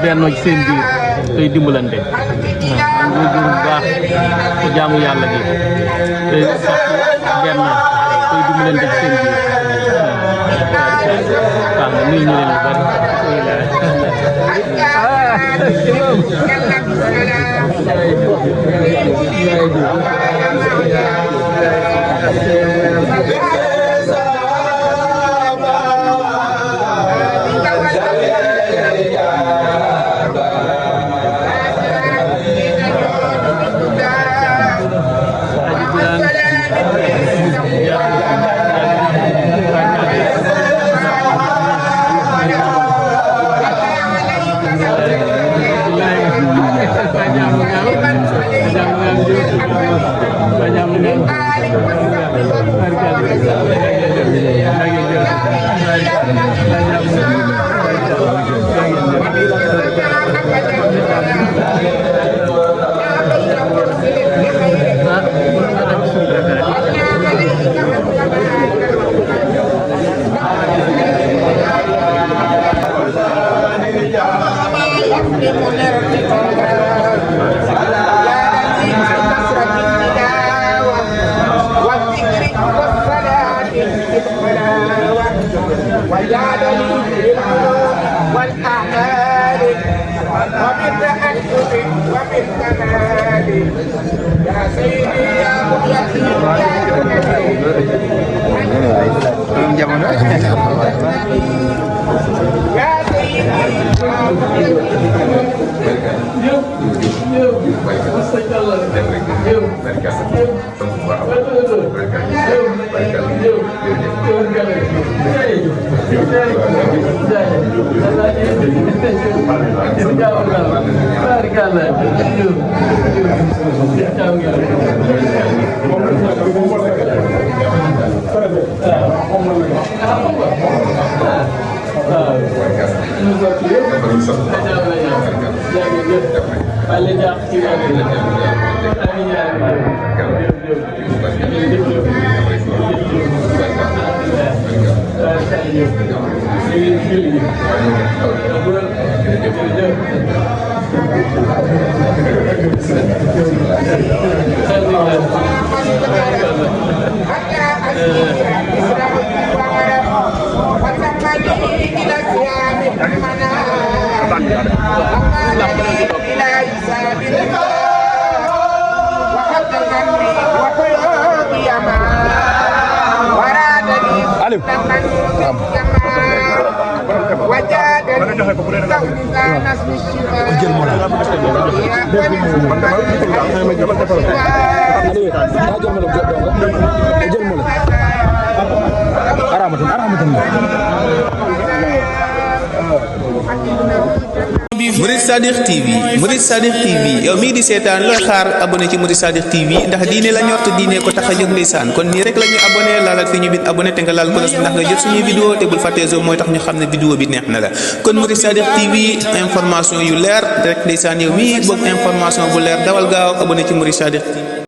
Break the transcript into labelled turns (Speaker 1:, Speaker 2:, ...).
Speaker 1: bennoo ci seen biir tey dimbalante góor bu baax ci jaamu yàlla gi tey sax benn tey dimbalante ci seen biir waaw nuyu ñu leen lu bari
Speaker 2: Murid Sadiq TV yow mii di seetaan looy xaar abonné ci Murid Sadiq TV ndax diine la ñor te diine ko tax a jóg ndeysaan kon nii rek la ñuy abonné laalal fi ñu bind abonné te nga laal ko ndax nga jot suñuy vidéo te bul fàttee mooy tax ñu xam ne vidéo bi neex na la kon Murid Sadiq TV information yu leer rek ndeysaan yow mii bëgg information bu leer dawal gaaw abonné ci Murid Sadiq TV